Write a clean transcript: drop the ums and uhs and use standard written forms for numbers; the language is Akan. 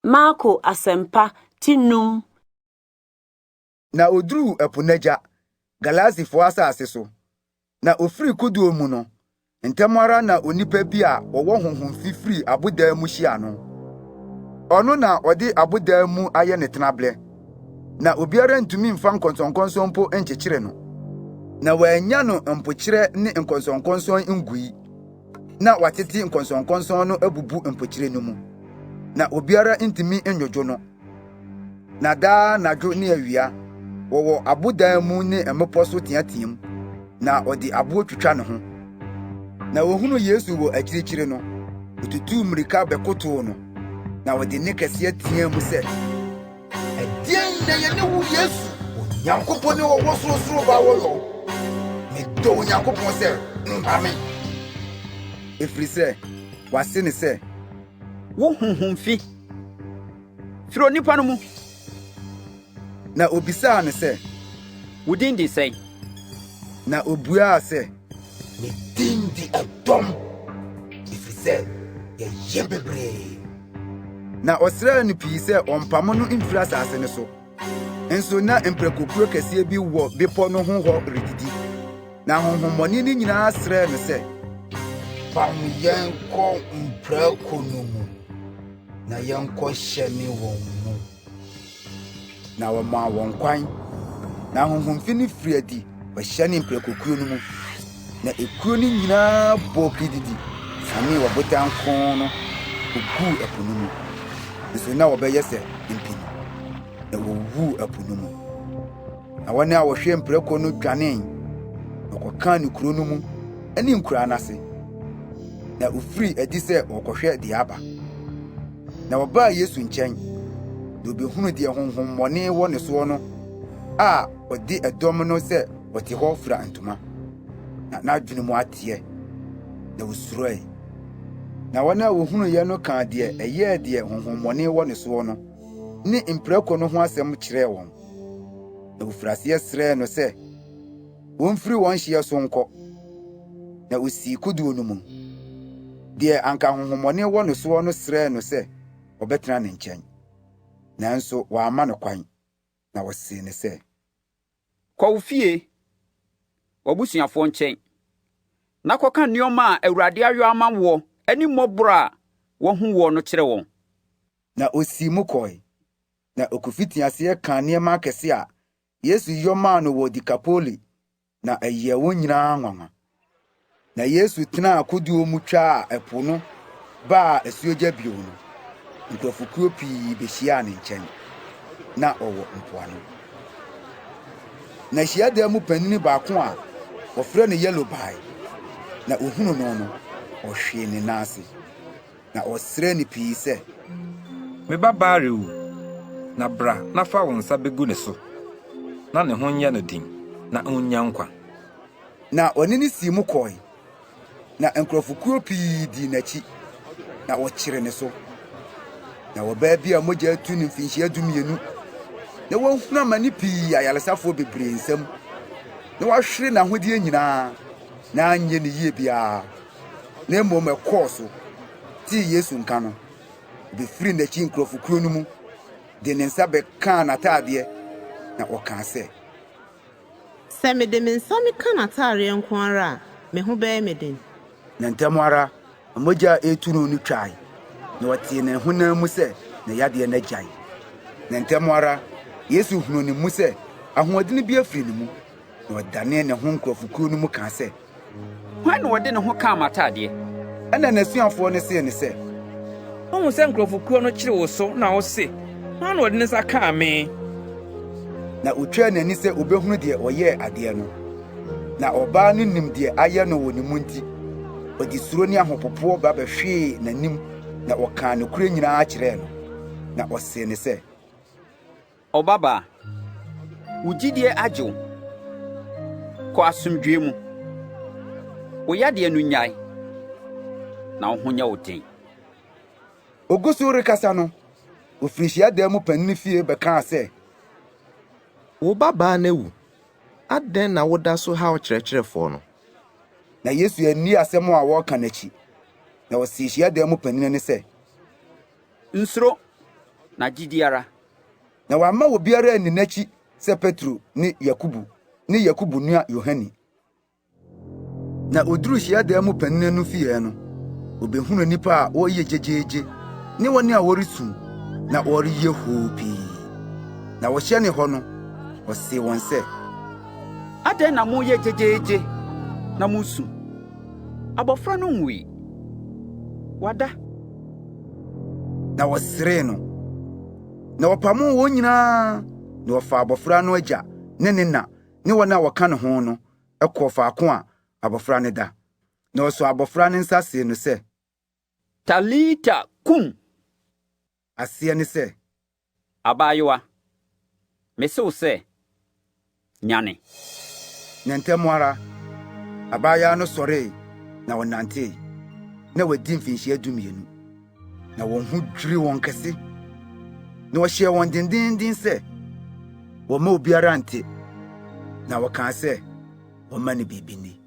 Marko Asɛmpa ti num. Na oduruu ɛpo n'agya, Galasefoɔ asase so. Na ofirii kodoɔ mu no, ntɛm ara na onipa bi a ɔwɔ honhom fi firii abodan mu hyiaa no. Ɔno na ɔde abodan mu ayɛ ne tenaberɛ, na obiara ntumi mfa nkɔnsɔnkɔnsɔn mpo nkyekyere no. Na wɔannya no mpokyerɛ ne nkɔnsɔnkɔnsɔn ngui, na wɔatete nkɔnsɔnkɔnsɔn no abubu mpokyerɛ no mu, na obiara ntumi nnwudwo no. Na daa anadwo ne awia, wɔwɔ abodan mu ne mmepɔ so teɛteɛm, na ɔde aboɔ twitwa ne ho. Na ohunuu Yesu wɔ akyirikyiri no, otutuu mmirika bɛkotow no, na ɔde nne kɛseɛ teɛɛ mu sɛ, Ɛdeɛn na yɛne wo Yesu, Onyankopɔn a ɔwɔ sorosoro Ba wɔ yɔ? Medɔ Onyankopɔn sɛ nha me! Ɛfiri sɛ, wase no sɛ, Wo honhom fi, firi onipa no mu. Na obisaa no sɛ, Wo din de sɛn? Na obuaa sɛ, Me din de Ɛdɔm, ɛfiri sɛ yɛyɛ bebree. Na ɔsrɛɛ no pii sɛ ɔmpamo no mfiri asase no so. Nso na mprakokuo kɛseɛ bi wɔ bepɔ no ho hɔ redidi. Na ahonhommɔne no nyinaa srɛɛ no sɛ, Pam yɛn kɔ mprako no mu, na yɛnkɔhyɛne wɔn mu. Na wɔmaa wɔn kwan. Na ahonhom fi no firii adi kɔhyɛnee mprakokuo no mu, na ekuo no nyinaa bɔɔ kirididi sianee ɔbotan kronn no koguu ɛpo no mu. Nso na wɔbɛyɛ sɛ mpenu, na wowuwuu ɛpo no mu. Na wɔn a wɔhwɛɛ mprako no dwanee, na wɔkɔkaa no kurow no mu ne nkuraa no ase. Na wofirii adi sɛ wɔrekɔhwɛ deɛ aba. Na wɔbaa Yesu nkyɛn, na obehunuu deɛ honhommɔne wɔ ne soɔ no a ɔde ɛdɔm no sɛ ɔte hɔ fura ntoma, na n'adwene mu ateɛ, na wosuroe. Na wɔn a wohunuiɛ no kaa deɛ ɛyɛɛ deɛ honhommɔne wɔ ne soɔ no ne mprako no ho asɛm kyerɛɛ wɔn. Na wofiri aseɛ srɛɛ no sɛ wɔmfiri wɔn hyeɛ so nkɔ. Na osii kodoɔ no mu. Deɛ anka honhommɔne wɔ ne soɔ no srɛɛ no sɛ ɔbɛtena ne nkyɛn. Nanso wamma no kwan, na ɔsee no sɛ. Kɔ wo fie, w'abusuafoɔ nkyɛn, na kɔka nneɛma a Awurade ayɔ ama woɔ ne mmɔborɔ a wahu woɔ no kyerɛ wɔn. Na osii mu kɔe, na okofitii aseɛ kaa nneɛma akɛse a Yesu yɔ maa no wɔ Dekapoli, na ɛyɛɛ wɔn nyinaa nwanwa. Na Yesu tenaa kodoɔ mu twaa ɛpo no baa asuogya bio no, nkurɔfokuo pii behyiaa ne nkyɛn. Na ɔwɔ mpoano. Na hyiadan mu panini baako a wɔfrɛ no Yairo bae, na ohunuu no no, ɔhwee ne nan ase. Na ɔsrɛɛ no pii sɛ. Me babaa rewu, na bra na fa wo nsa begu ne so, na ne ho nyɛ no den, na onnya nkwa. Na ɔne no sii mu kɔe, na nkurɔfokuo pii dii n'akyi, na wɔkyeree ne so. Na ɔbaa bi a mogya atu no mfinhyia 12, na wahunu amane pii ayaresafoɔ bebree nsam, na wahwere n'ahodeɛ nyinaa, na anyɛ no yie biara, na mmom ɛkɔɔ so tee Yesu nka no, obefirii n'akyi nkurɔfokuo no mu de ne nsa bɛkaa n'ataadeɛ, na ɔkaa sɛ. Sɛ mede me nsa meka n'ataadeɛ nko ara a, me ho bɛyɛ me den. Na ntɛm ara mogya a ɛretu no no twae, na ɔtee ne honam mu sɛ ne yadeɛ no agyae. Na ntɛm ara Yesu hunuu ne mu sɛ ahoɔdene bi afiri ne mu, na ɔdanee ne ho nkurɔfokuo no mu kaa sɛ, Hwan na ɔde ne ho kaa m'atadeɛ? Ɛnna n'asuafoɔ no see no sɛ. Woahu sɛ nkurɔfokuo no kyere wo so na wose, 'Hwan na ɔde ne nsa kaa me? Na otwaa n'ani sɛ obehunu deɛ ɔyɛɛ adeɛ no. Na ɔbaa no nim deɛ ayɛ no wɔ ne mu nti, ɔde suro ne ahopopoɔ ba bɛhwee n'anim na ɔkaa nokorɛ nyinaa kyerɛɛ no. Na ɔsee no sɛ. Ɔbabaa, wo gyidie agye wo. Kɔ asomdwoeɛ mu. Wo yadeɛ no nnyae, na wo ho nyɛ wo den. Ogu so rekasa no, ofiri hyiadan mu panin fie bɛkaa sɛ. Wo babaa no awu. Adɛn na woda so haw Kyerɛkyerɛfoɔ no? Na Yesu anni asɛm a wɔreka no akyi, na ɔsee hyiadan mu panin no sɛ. Nsuro. Na gye di ara. Na wamma obiara anni n'akyi sɛ Petro ne Yakobo ne Yakobo nua Yohane. Na oduruu hyiadan mu panyin no fie no, obehuu nnipa a wɔreyɛ gyegyeegye ne wɔn a wɔresu na wɔreyɛ hoo pii. Na wɔhyɛnee hɔ no, ɔsee wɔn sɛ, Adɛn na moreyɛ gyegyeegye na moresu? Abofra no nwui, wada. Na wɔseree no. Na wɔpamoo wɔn nyinaa, na wɔfaa abofra no agya ne ne na ne wɔn a wɔka ne ho no kɔɔ faako a abofra no da. Na ɔsoo abofra no nsa see no sɛ, Talita kum! Aseɛ ne sɛ, Abaayewa, mise wo sɛ, nyane! Na ntɛm ara, abaayewa no sɔree na ɔnantee. Na wadi mfinhyia 12. Na wɔn ho dwiriw wɔn kɛse. Na wɔhyɛɛ wɔn dendeenden sɛ wɔmma obiara nte, na wɔkaa sɛ wɔmma no biribi nni.